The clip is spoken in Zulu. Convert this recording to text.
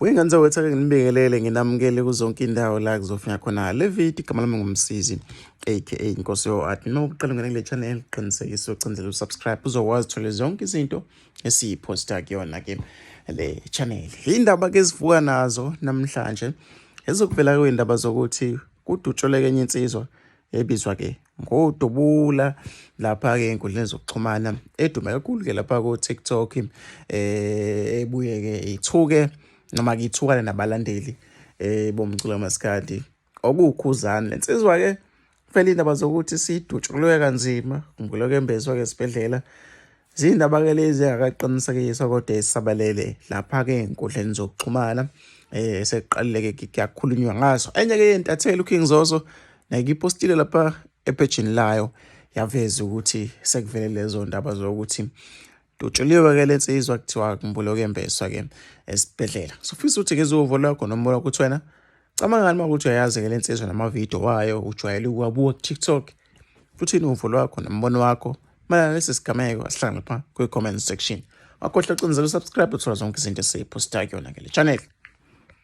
Wengane zakwethu, ake nginibingelele, nginamukele kuzonke indawo la kuzofika khona le video. Igama lami nguMsizi, aka Inkosi yo-Art. Noma uqala ungena kule channel, qinisekisa ucindezela usubscribe, uzokwazi uthole zonke izinto esiyiphosta kuyona ke le channel. Indaba ke esivuka nazo namhlanje ezokuvela kwindaba zokuthi kudutshuleke enye insizwa ebizwa ke ngodubula lapha-ke ey'nkundleni zokuxhumana, edume kakhulu-ke lapha ko-TikTok, ebuye-ke ithuke noma ke ithukane nabalandeli bomculo kamaskandi okuwuKhuzani. Le nsizwa-ke vele iy'ndaba zokuthi sidutshulwe kanzima, khumbula kwembeswa-ke esibhedlela. Ziyindaba-ke lezi engakaqinisekiswa kodwa esisabalele lapha-ke ey'nkundleni zokuxhumana, sekuqalile-ke kuyakhulunywa ngazo. Enye-ke yentatheli uKing Zoso naye ipostile lapha ephejini layo, yaveza ukuthi sekuvele lezo ndaba zokuthi dutshuliwe-ke le nsizwa, kuthiwa kumbulo kembeswa-ke esibhedlela. Sofisa ukuthi ngizwe uvo lwakho nombono ukuthi wena cabangani uma ukuthi uyayazi-ke le nsizwa namavidiyo wayo ujwayele ukuwabuka ku-TikTok. Uthini uvo lwakho nombono wakho mayelana nalesi sigameko? Asihlangane lapha kwi-comment section. Wakhohlwa ucindezela usubscribe, uthola zonke izinto esiyiphosta kuyona ke le channel.